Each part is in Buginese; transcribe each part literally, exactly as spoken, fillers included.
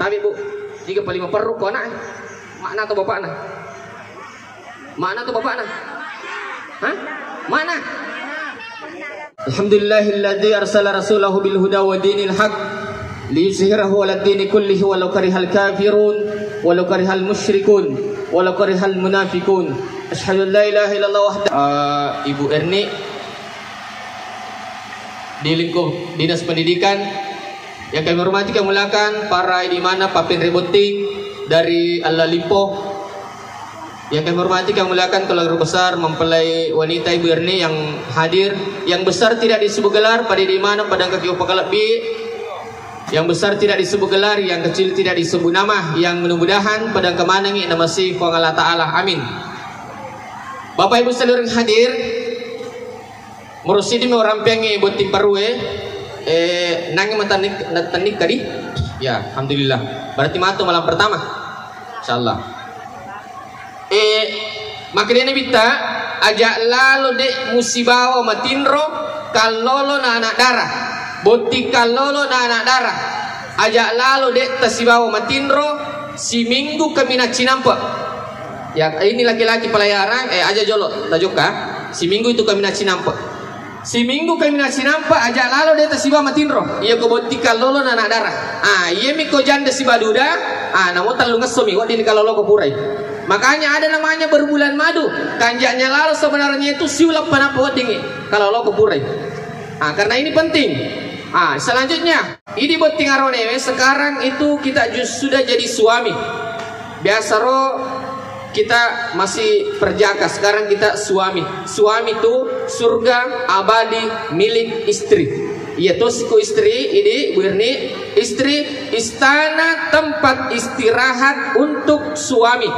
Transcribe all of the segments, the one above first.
Tapi, Bu, tiga puluh lima perru ko anak. Makna to bapakna. Makna to bapakna. Hah? Makna. Alhamdulillahilladzi arsala rasulahu bil huda wa dinil haq liyuzhirahu ala dini kullihi walau karihal kafirun walau karihal musyrikun walau karihal munafiqun. Asyhadu an la ilaha illallah wahda. Eh, Ibu Erni di lingkup Dinas Pendidikan yang kami hormati, kami muliakan para idi mana papin ributing dari Allah Limpo. Yang kami hormati, kami muliakan keluarga besar mempelai wanita Ibu Erni yang hadir. Yang besar tidak disebut gelar, pada di mana pada kaki upakalebbi. Yang besar tidak disebut gelar, yang kecil tidak disebut nama. Yang mudah-mudahan pada kemanangi nama si Puang Allah Ta'ala. Amin. Bapak Ibu seluruh hadir, Murusidi mi orang pengi botting parue, eh, nangi matannik, natannik kadi? Ya, alhamdulillah. Berarti matu malam pertama. Insyaallah. Eh, makanya bitta, aja lalo de musibawa matinro, kallolo na anak darah. Botting kallolo na anak darah. Aja lalo de tasibawa matinro, siminggu kami nacinampe. Ya, ini laki-laki pelayaran, eh, aja jolo, tajokka. Siminggu itu kami nacinampe. Siminggu kami nacinampe, aja lalo de tasiba matinro. Iya ko botting kallolo na anak darah. Ah, iya mi ko janda siba duda, ah, namo tellungesso mi, wedding kallolo ko purai. Makanya ada namanya berbulan madu. Kanjaknya lalo sebenarnya itu siuleng panappa wedding kallolo ko purai. Ah, karena ini penting. Ah, selanjutnya, idi botting aronewe sekarang itu kita ju-, sudah jadi suami. Biasa ro kita masih perjaka, sekarang kita suami. Suami itu surga abadi milik istri. Iya to siku istri, idi Bu Erni, istri istana tempat istirahat untuk suami.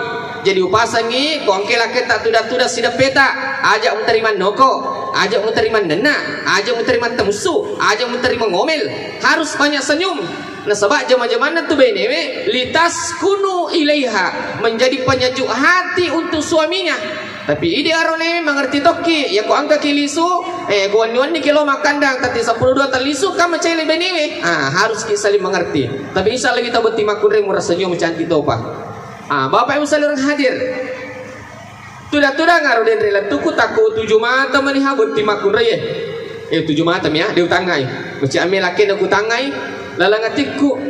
Jadi upasangi, ko engke laketta tuda-tuda sideppeta, aja muterima noko, aja muterima nenna, aja muterima temusu, aja muterima ngomel. Harus banyak senyum. Nasaba jama-jamanna tu benewe, litaskunu ilaiha, menjadi penyejuk hati untuk suaminya. Tapi idi arone mengerti tokki, ya ko engka ki lisu, eh, ko wenni-wenni ki lo makkandang, tatti seppulo dua tellisu, kan macele benewe. Ah, harus ki saling mengerti. Tapi insya Allah kita botting makkunrai murah senyum cantik topa. Ah, Bapak Ibu saudara hadir. Tuda-tuda ngaro denre lettuku takku tuju mata meniha botting makkunrai. Eh, tuju mata mi ya, de utangngai. Mesti ame lakkena kutangngai, lalang atikku.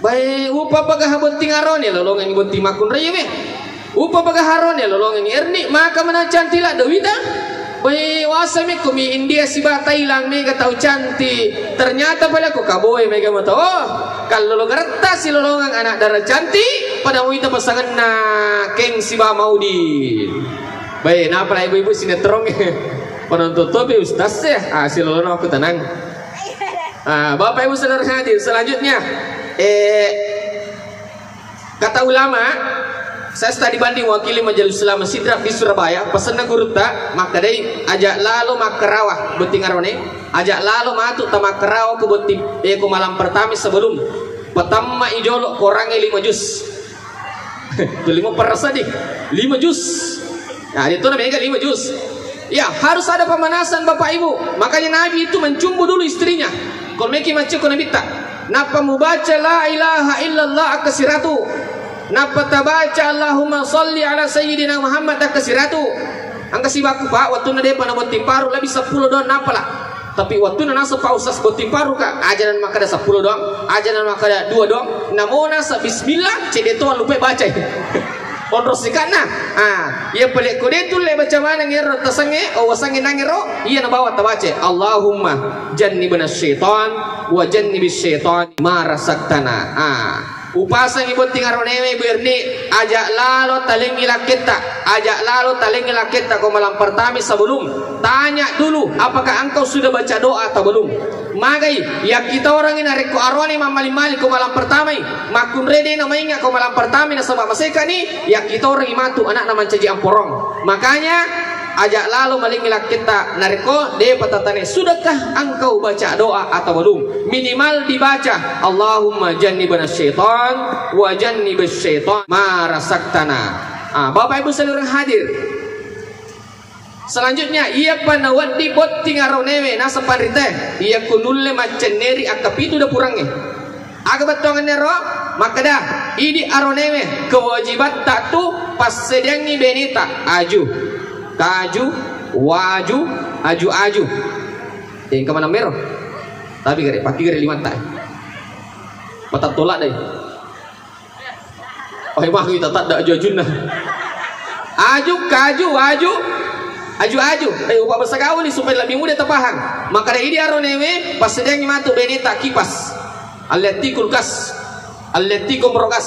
Bae, upa pagaha botting arone lolongengi botting makkunrai me. Upa pagaha arone lolongengi Erni, maka menang cantik la Dewita. Bae, wasa me kumi India siba Thailand mega tau cantik. Ternyata pale ko kaboe mega mato. Oh, kallolo garetta silolongang anak dara cantik, pada wita pasanganna Keng siba Maudi. Bae, napa la ibu-ibu sinetron? Penonton topi ustaz ya. Ah, silolongang aku tenang. Ah, Bapak Ibu saudara hadir, selanjutnya, eh, kata ulama, saya tadi banding wakili Majelis Ulama Sidrap di Surabaya, pesenna gurutta, makkadai, aja lalo makkarawa botting arone, aja lalo matu tamakkarawa ku botting, eh, ku malam pertama sebelum patamma ijolo korangnge lima juz. Tuh lima perasa di lima juz. Nah, itu namanya lima juz. Ya, harus ada pemanasan Bapak Ibu. Makanya Nabi itu mencumbu dulu istrinya. Kon meki macco ko Nabitta. Nappa mubaca la ilaha illallah akka siratu. Nappa tabaca Allahumma salli ala sayyidina Muhammad akka siratu. Angka sibakku, Pak, wattunna depa nabotting paru lebih seppulo doang napala. Tapi wattunna naseng Pak Ustaz botting paru ka, aja na makkada seppulo doang, aja na makkada dua doang. Namo naseng bismillah, cedde to lupa baca. Onro sikana. Ah, iya pale ko de tulle baca maneng ero tasange, oh, wasange nangero, iya nabawa tabaca. Allahumma jannibna syaitan wa jannibis syaitan ma razaqtana. Ah, upasangi botting aronewe Bu Erni, aja lalo talengi lakketta, aja lalo talengi lakketta ko malam pertama sebelum. Tanya dulu, apakah engkau sudah baca doa atau belum? Magai, yakkitorangi narekko arone mammaling-maling ko malam pertamai, makkunrai de namainga ko malam pertamai nasaba masekani, yakkitorangi matu anakna mancaji amporong. Makanya, aja lalo malingi lakketta narekko de patatane, sudahkah engkau baca doa atau belum? Minimal dibaca, Allahumma jannibna syaitan wa jannibis syaitan ma razaqtana. Ah, Bapak Ibu seluruh hadir. Selanjutnya, iyapa nawedding botting aronewe naseng panrita, iya ku nulle maccenneri akkapitu dapurangnge. Aga bettuangenna ro? Makkeda, idi aronewe kewajibatta tu passediangngi beneta, aju, kaju, waju, aju-aju. Engka maneng mero. Tapi gare, paki gare limatta. Matattolak dai. Oh, emang kita tak ada aju-ajunna. Aju, kaju, waju, aju-aju. Eh, upabessa gauni supaya lebih mudah terpaham. Makkeda, idi aronewe passediangngi matu beneta kipas. Alleti kulkas. Alleti komporokas,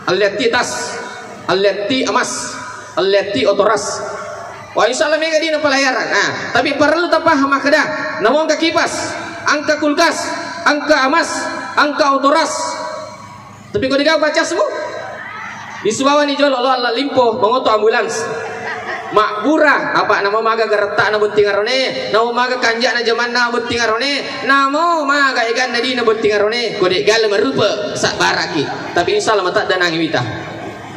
alleti tas, alleti emas, alleti otoras. Wah, insya Allah mega dina pelayaran. Ah, tapi perlu tapaham makkeda, namo engka kipas, engka kulkas, engka emas, engka otoras. Tapi ko dega baca semua. Disubawani jolo lo Allah limpo mengoto ambulans. Mabbura, apa namo maga garettana botting arone, namo maga kanjana jamanna botting arone, namo maga eganna dina botting arone, ko de gale marupa sabbaraki. Tapi insya Allah mata danang wita.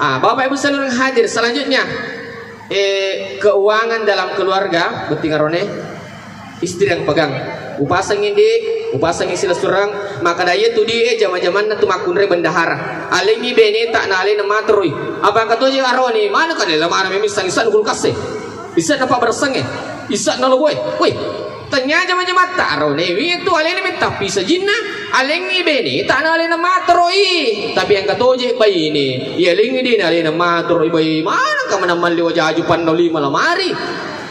Ah, Bapak Ibu saudara hadir, selanjutnya, eh, keuangan dalam keluarga botting arone. Istri yang pegang. Upasengngi di, upasengngi silessureng, makkeda iya tu di, eh, jama-jamanna tu makkunrai bendahara. Alengngi beneta na alena materoi. Apa engka toje aroni, mana ka dalam arami missang isakna kulkas e. Isakna pabbereseng e. Isakna lobo e. Woi, tanya jama-jamatta arone, wi tu alena metta pisajinna, alengngi beneta na alena materoi. Tapi engka toje baine, iya alengngi di na alena materoi bai. Mana ka manammalli wajaju panno lima lamari.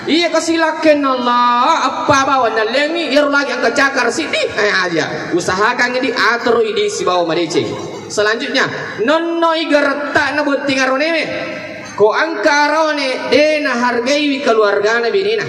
Iya, kasilakkenna Allah, eppa bawang nallengngi, iyaro lagi engka cakar siddi, eh, aja. Usahakan idi, atoro idi sibawa madeceng. Selanjutnya, nonnoi garettana botting aronewe. Ko engka arone, de nahargaiwi keluargana benena.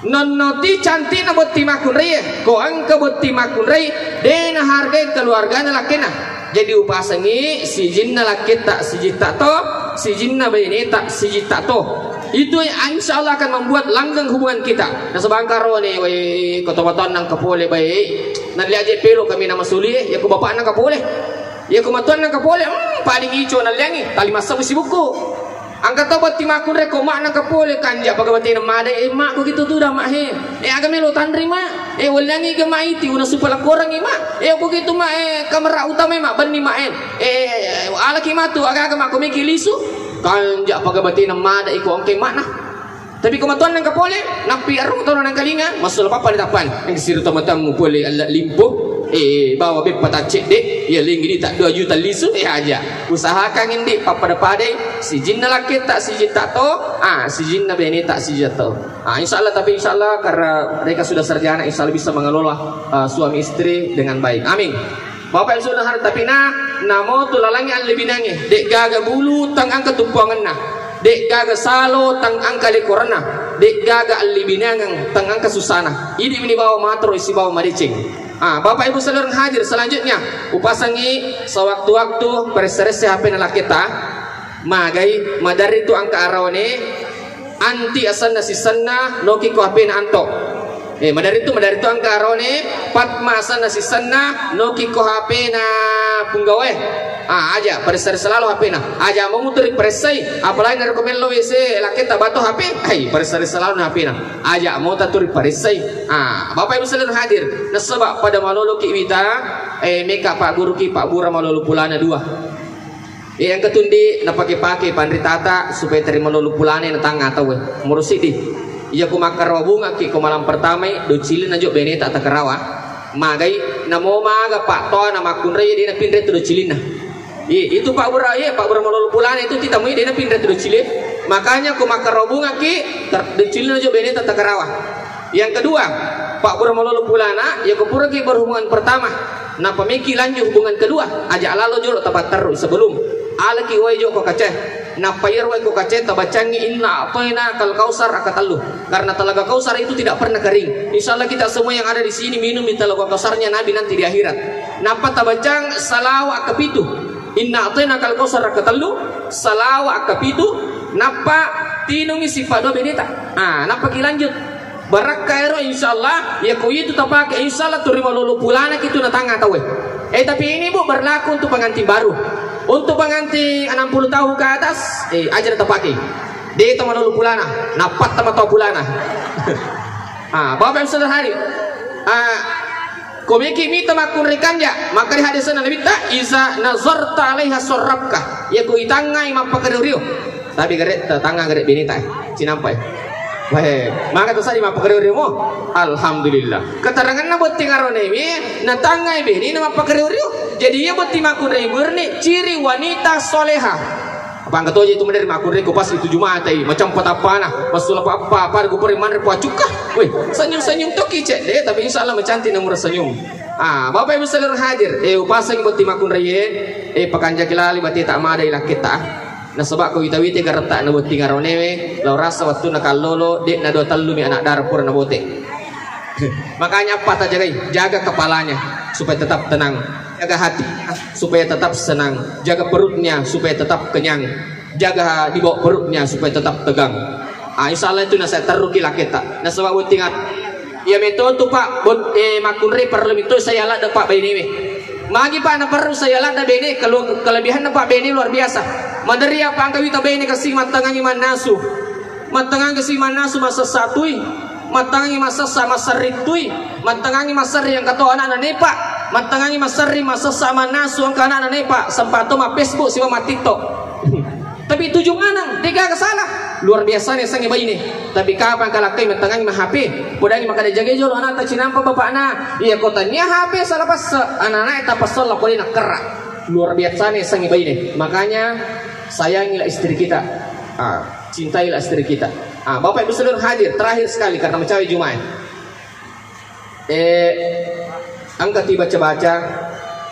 Nonnoti cantikna botting makkunraie, ko engka botting makkunrai, de nahargai keluargana lakkenna. Jadi upasengngi sijinna lakketta sijitta to, sijinna baineta sijitta to. Itu yang insya Allah akan membuat langgeng hubungan kita. Nasaba engka arone, wai, ko tomatoanna engka pole, bae. Nalli aje pelo kami nama suli, eh, ya ko bapakna engka pole. Ya ko matuanna engka pole, hmm, paling ico nalliangi, tali massabu sibukku. Engka to botting makkunrai ko makna engka pole, kanja paga batena mada, eh, mak, ko gitu tu dah, mak, he. Eh, aga melo tanri, mak? Eh, welliangi ga, mak, iti una supa lakorangi, mak. Eh, ko gitu, mak, eh, kamera utama, mak, benni, mak, eh. Eh, alaki matu aga-aga, mak, ko meki lisu. Kanja paga batena mada iko engka makna. Tapi ko matuanna engka pole, nappi arung tona nangkalinga, massulo pappa ditappan. Engka siru tomatoammu pole alla limpo, eh, bawa beppa taccedde, iya linggi di tak dua juta lisu, eh, aja. Usahakan indi pappada-padai, sijinna lakketta sijitta to, ah, sijinna beneta sijitta to. Ah, insya Allah, tapi insya Allah karena mereka sudah sarjana, insya Allah bisa mengelola, ah, suami istri dengan baik. Amin. Bapak Ibu saudara, tapi na, namo tu lalangi allibinangnge, de gaga bulu tang engka tumpuangenna, de gaga salo tang engka lekorenna, de gaga allibinangeng tang engka susana. Idi meni bawa matro sibawa madeceng. Ah, Bapak Ibu saudara hadir, selanjutnya upasangi sewaktu-waktu peresse-resse H P na lakketta. Magai, maderri tu engka arone, Anti asenna sisenna, noki ko H P-na Anto. Eh, maderri tu, maderri tu engka arone, Fatma asenna sisenna, noki ko H P-na punggawae. Ah, aja, paressa-ressa lalo H P-na. Aja mo mutu riparessai, apalagi narekko mello W C lakketta bato H P, ai, paressa-ressa lalo H P-na. Aja mo tatu riparessai. Ah, Bapak Ibu sekalian hadir, nasaba pada maloloki wita, eh, meka pagguruki pabbura malolo pulana dua. Iya, engka tundi napake-pake panritata supaya terima lolo pulane na tangnga tauwe. Murusidi. Iya, ko makkarawa bungaki ko malam pertamai, docilin ajo beneta takarawa. Magai, namo maga pak toa na makkunrai, de napinre tu docilinna. Iya, itu pak bura, iya, pak bura malolo pulane itu titamui de napinre tu docile. Makanya ko makkarawa bungaki, ter-, docilin ajo beneta takarawa. Yang kedua, pabbura malolo pulana, yako puraki berhubungan pertama, nappa meki lanjut hubungan kedua, aja lalo jolo tapatterru sebelum alaki wae joko kace, nappa iyaro wae ko kace tabacangi inna a'tainakal kautsar akatellu. Karena telaga Kautsar itu tidak pernah kering. Insya Allah kita semua yang ada di sini minum di telaga Kautsarnya Nabi nanti di akhirat. Nappa tabacang salawa kepitu. Inna a'tainakal kautsar ketellu, salawa kepitu, nappa tinungi sifat dua beneta. Ah, nappa ki lanjut. Barakka ero insyaallah, ya ko itu tapake insyaallah tu rimalolo pulana kitu na tangnga tauwe. Eh, tapi ini, Bu, berlaku untuk pengantin baru. Untuk pengantin enam puluh tahun ke atas, eh, aja tapake. De to malolo pulana, nappatta mato pulana. Ah, Bapak Ibu saudara hari. Ah, Ko meki mita makkunrai kanja, makkeda hadisna Nabitta, "Iza nazarta alaiha sarratka." Iya ko itangngai mappakariu-riu. Tapi gare, tangnga gare beneta, eh. Cinampai. Weh, maka to sadi mappakariu-riu mo. Alhamdulillah. Keteranganna botting aronewe, natangngai benena mappakariu-riu. Jadi iya botting makkunrai murni ciri wanita soleha. Apa engka toje itu meneri makkunrai ko pas itu Jumatai, macam patappana, masula apa, apa, apa, ku pori manre po acukka. Weh, senyum-senyum to kicek deh, tapi insya Allah mencantik nomor senyum. Ah, Bapak Ibu saudara hadir, eh, upaseng botting makkunrai, eh, pakanjaki lali bate tak madai lakketta. Nasaba ko wita-wita garetta na botting aronewe, lao rasa wattunna kallolo, de na dua tellu mi anak dara pura na bote. Makanya apa tajagai? Jaga kepalanya supaya tetap tenang. Jaga hati supaya tetap senang. Jaga perutnya supaya tetap kenyang. Jaga di bawah perutnya supaya tetap tegang. Ah, insya Allah itu nasa terruki laketa. Nasaba botting iya meto tu, Pak, bot, eh, makkunrai perlu itu saya ladde, Pak, benewe. Magi, Pak, na perlu saya ladde bene, kalau kelebihanna, Pak, bene luar biasa. Maderi apa angka wita bene kasi mattangangi mannasu. Mattengang kasi mannasu masessa tui, mattengangi masessa maserri tui, mattengangi maserri engka to anakna nepa, mattengangi maserri masessa mannasu engka anakna nepa, sempat to ma Facebook siba ma TikTok. Tapi tuju maneng, degaga salah. Luar biasa ne sangi baine. Tapi kapang kalakkai mattengangi ma H P, podangi makkeda jagai jolo anakta cinampa bapakna. Iya ko tania H P salah passe, anak-anak tapasella ko dena kerra. Luar biasa ne sangi baine. Makanya sayangilah istri kita. Ah. Cintailah istri kita. Ah, Bapak Ibu saudara hadir, terakhir sekali karena mencapai Jumat. Eh, angka ti baca-baca,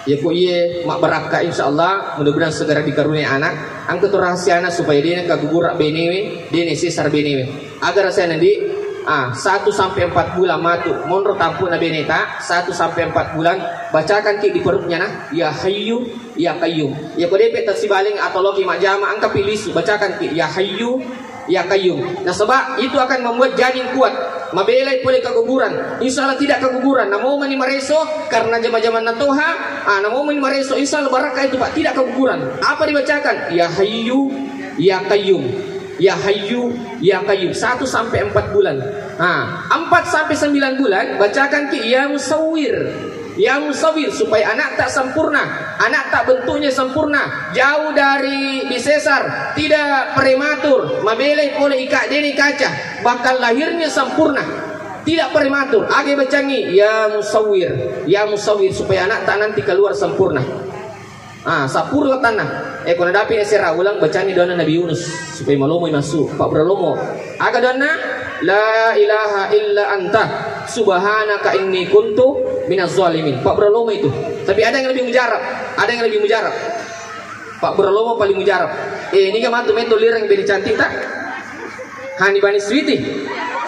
ya ko iye mabbarakka, insya Allah, mudah-mudahan segera dikaruniai anak. Angka tu rahasiana supaya dena kagugura benewe, dena sesar benewe. Agar saya nanti, ah, satu sampai empat bulan matu, monro tampuna beneta, satu sampai empat bulan, bacakan ki di perutnya nah, ya hayyu, ya qayyum. Ya ko depe tasibaling atau loki majama, angka pi lisu, bacakan ki, ya hayyu, ya qayyum. Nasaba itu akan membuat janin kuat. Mabelai pole keguguran. Insya Allah tidak keguguran. Namo mani mareso karena jama-jamanna toha. Ah, namo mani mareso. Insya Allah barakka itu, Pak, tidak keguguran. Apa dibacakan? Ya hayyu, ya qayyum. Ya hayyu, ya qayyum. Satu sampai empat bulan. Ah, empat sampai sembilan bulan bacakan ki ya musawwir. Ya musawwir, supaya anak tak sempurna, anak tak bentuknya sempurna, jauh dari disesar, tidak prematur, mabelai pole ika deni kaca, bahkan lahirnya sempurna, tidak prematur. Age bacangi, ya musawwir, ya musawwir, supaya anak tak nanti keluar sempurna. Ah, sappulo tanna. Eh, ko nadapi esera uleng, bacangi doanna Nabi Yunus supaya malomoi massu. Pak Bralomo. Aga doanna? La ilaha illa anta subhanaka inni kuntu minaz zalimin. Pak Bralomo itu. Tapi ada yang lebih mujarab. Ada yang lebih mujarab. Pak Bralomo paling mujarab. Eh, ini kan matu meto lireng beri cantik tak? Hani bani sweetie.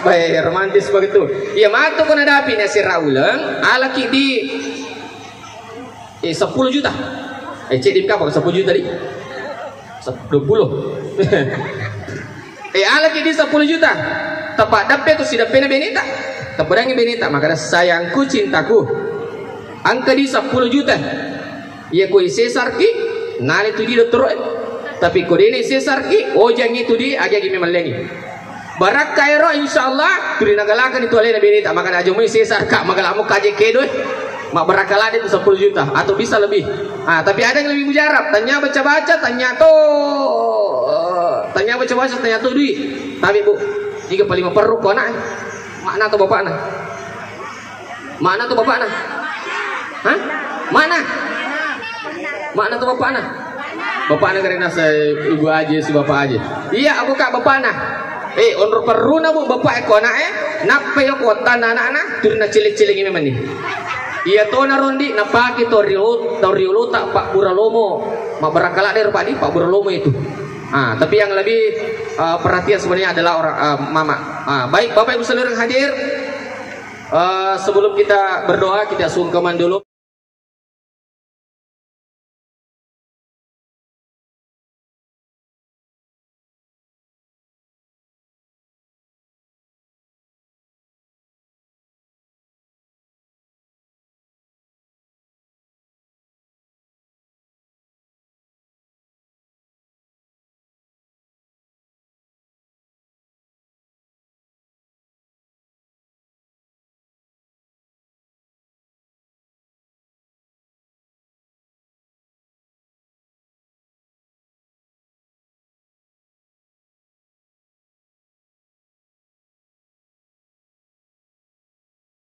Baik, romantis begitu. Iya, matu ko nadapi esera uleng, alaki di Eh, sepuluh juta. Eh, cek di kapang sepuluh juta di. Sep-, dua puluh. Eh, alaki di sepuluh juta. Tepa deppe tu si deppena beneta. Tepedangi beneta, makkeda sayangku, cintaku. Angka di sepuluh juta. Iya ko isesarki, nale tu di dottoro e. Tapi ko dena isesarki, ojangi tu di, agi-agi memellengi. Barakka ero, insya Allah, tuli nagalakani tu alena beneta, makkeda aja moi sesar ka, magalamo kaje kedo, eh. Mabbarakka ladde tu sepuluh juta, atau bisa lebih. Ah, tapi ada yang lebih mujarab, tanya baca-baca, tanya to, eh, tanya baca-baca, tanya to dui. Tapi, Bu, tiga puluh lima perru ko anak, eh. Makna to bapakna. Mana tu bapakna? Hah? Mana? Mana tu bapakna? Bapakna karena saya ibu aja, si bapak aja. Iya, aku kak bapakna. Eh, onro perruna, Bu, bapak eko anak, eh. Nappa yo kuatanna anak-anak, turna cilik-cilik ini mani. Iya, tona rondi, napaki to riu-, to riulu tak Pak Buralomo. Mabbarakala deh, Pak, di Pak Buralomo itu. Ah, tapi yang lebih, eh, perhatian sebenarnya adalah orang, eh, mama. Ah, baik, Bapak Ibu seluruh yang hadir, Eh, sebelum kita berdoa, kita sungkeman dulu.